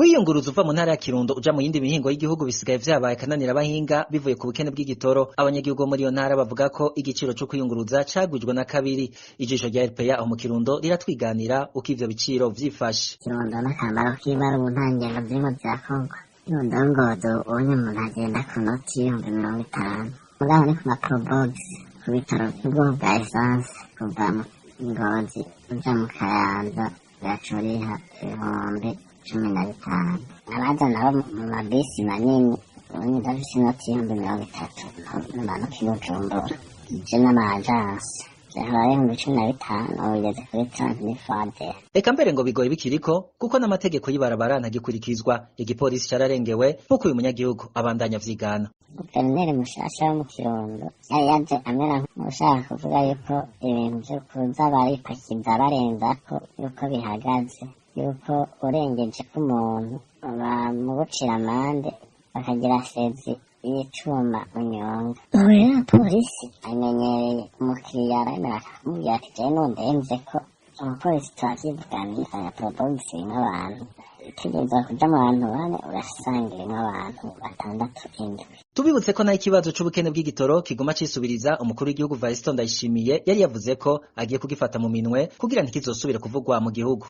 Kwiyunguruza uva mu ntara ya Kirundo uja mu yindi mihingo y'igihugu bisigaye vyabaye akananira abahinga bivuye ku bukene bw'igitoro. Abanyagihugu bo muri iyo ntara bavuga ko igiciro co kwiyunguruza cagwijwe na kabiri. Ijisho rya RPA aho mu Kirundo riratwiganira uko ivyo biciro vyifashe. Kirundo n'akambaro k'ibara ubu nta ngendo zirimo zirakorwa. Kirundo Ngozi ubonye umuntu agenda ku noti 50,000. Mugabo ni ku ma probox ku bitaro by'ubwoko bwa essence kuva mu Ngozi uja mu Kayanza ugaca uriha 15,000. Abaza nabo mu mabisi manini ubonye udafise inoti y'30,000 ntumanuka i Bujumbura. Ije n'ama agence vyahora ari 15,000 ubu bigeze kuri 30 mille. Eka mbere ngo bigoye bikiriko kuko n'amategeko y'ibarabara ntagikurikizwa. Igipolisi cararengewe nk'uko uyu munyagihugu abandanya avyigana. Guverineri mushasha wo mu Kirundo yari yaje amera nk'ushaka kuvuga yuko ibintu vyo kuza baripakiza barenzako yuko bihagaze, yuko urengeje k'umuntu bamugucira amande bakagira sezi y'icuma unyonga. Ubu rero abapolisi amenyereye umukiriya aremera akamubwira ati jewe nundenzeko umupolisi turavyivuganira aya porobogisi irimwo abantu itegerezwa kuja mu bantu bane ugasanga irimwo abantu batandatu indwi. Tubibutse ko naho ikibazo c'ubukene bw'igitoro kiguma cisubiriza, umukuru w'igihugu Varisito Ndayishimiye yari yavuze ko agiye kugifata mu minwe kugira ntikizosubire kuvugwa mu gihugu.